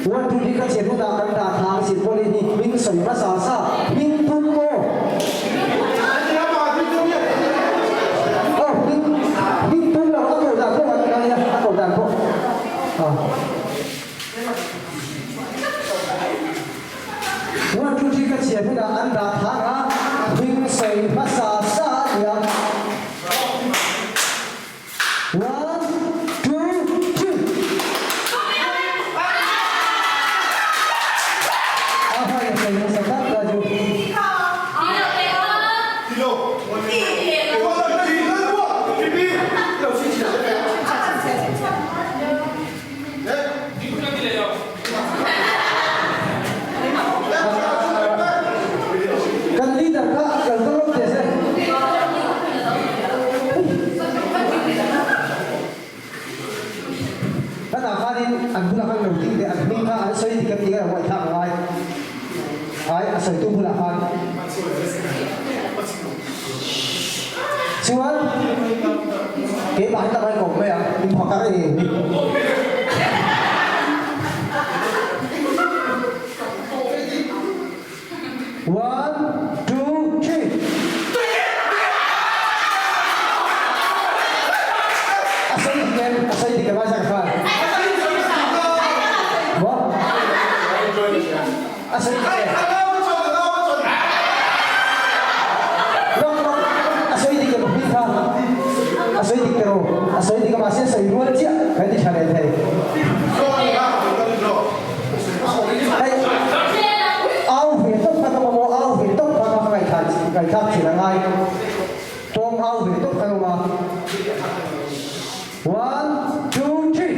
One two three ka chhiat hunah kan dah thla ang sin pawlin hi hming sawi hmasa sa hming pum maw? Aw hming hming pum lo a koh dan pawh kan ngai a a koh dan pawh ah. One two three ka chhiat hunah an dah thla ang a hming sawi hmasa sa a nia. One, two, three. A hmai a sawi hmasa tak ta chu. Kan leader kha kal ta lawk teh se. Hlatah khanin an bulah khan lo ding teh an hming kha an sawi dik em tih kha lo ngaihthlak a ngai. Ai a sawitu bulah khan. Chuan keimah hi ka ngai kawp mai ang, min phak a rei ni. One, two, three. A sawi dik em? A sawi dik em? A zak khan. Maw? A sawi dik em? Lawk lawk. A sawi dik em hming kha? A sawi dik tiraw? A sawi dik a mahse a sawi rual chiah kan ti tha leh thei. Hei au ve tawp kha ka awm aw, au ve tawp kha ka ngaihthah ngaihthlak thin a ngai. Tawng au ve tawp kha ka awm a. One, two, three.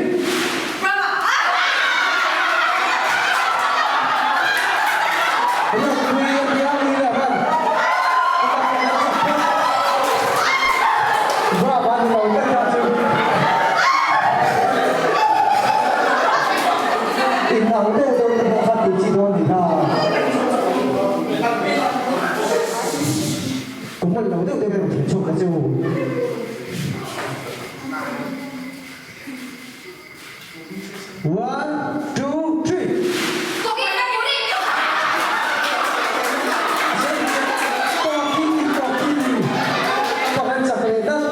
Ropui a tia mi leh hman. Ka tak ka chak phawt. Bravo ni lo vek ta chu. In ang deuh deuh te pawh kha tih chi dawn ni kha. Kum hman lo deuh deuh erawh thlen chhuak ta che u. One, two, three. Tawki, tawki. Pakhat chak leh dat.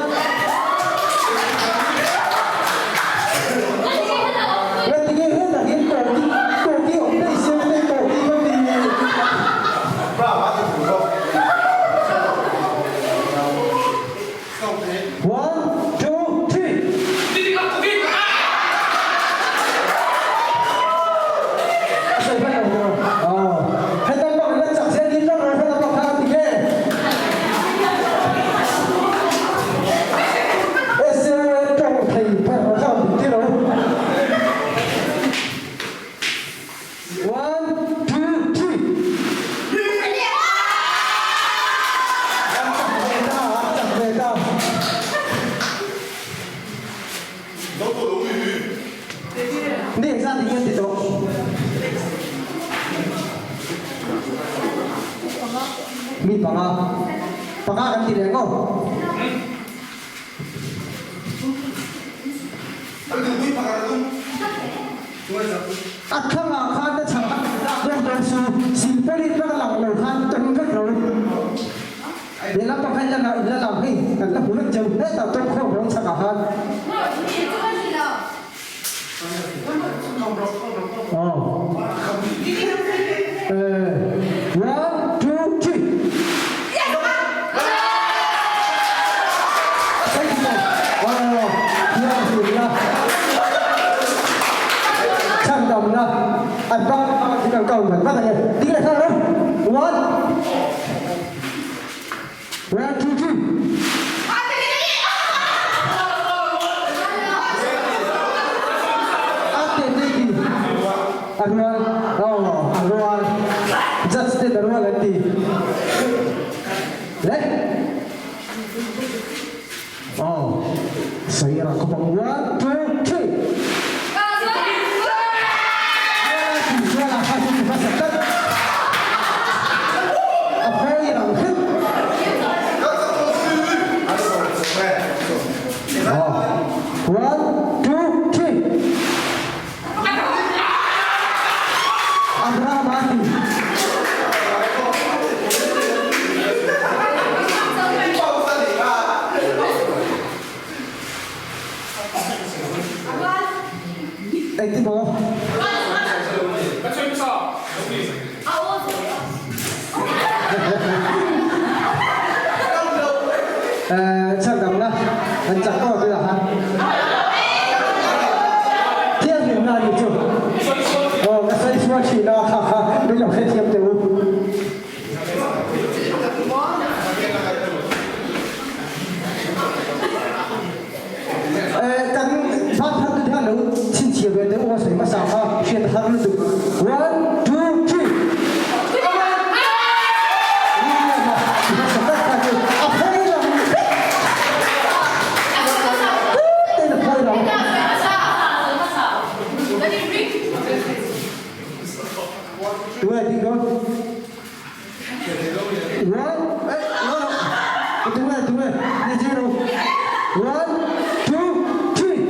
Ngatinge hetah hian tawki, tawki awm daih sia maw tawki ka ti. One, two, three. A sawi hman lo tiraw? Aw. Heta bak la chak zel hi tlak rawh heta bak kha a ti nge? SLA tawng thei ber kha a ti lo. One, two, three. An chak ve ta, an chak ve ta. Ni engzat in nge ti tawh? Mi panga. Panga kan ti leh ngawt. A thlang ah khan na chhak deuh dawn su, silpawlin vek a lang lo khan tum vek lo. Lehlam pakhat in la in la lang hei kan la hmu vek cheu hetah tawng khawm rawng chhak ah khan. Aw. One, two, three. Chhandamna an bak an kal vat vat a ni. Ding leh nghal rawh. One, one, two, three. A te te ki a rual aw a rual judge ten a rual an ti le aw sawi a khawp ang one two three A phawi ang hrim. One, two, three. Engti maw? Chhandamna an chak aw tih ah Thianghlimna a nih chu. Aw ka sawi sual thin a kha kha min lo hrethiam teh u. Kan van thar te hian lo chhinchhiah ve teh u a sawi hmasa kha hriat a har lutuk. One, two, three. A phawi lam tein a phawi lam. Tunge tih dawn? One, eh, no, no. Tunge, tunge, ni zero. One, two, three.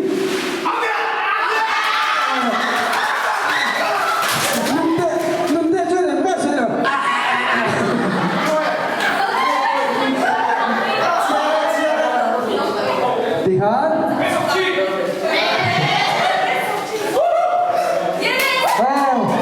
Nunte, nunte chuan engmah sawi lo. Tikhan. Oh.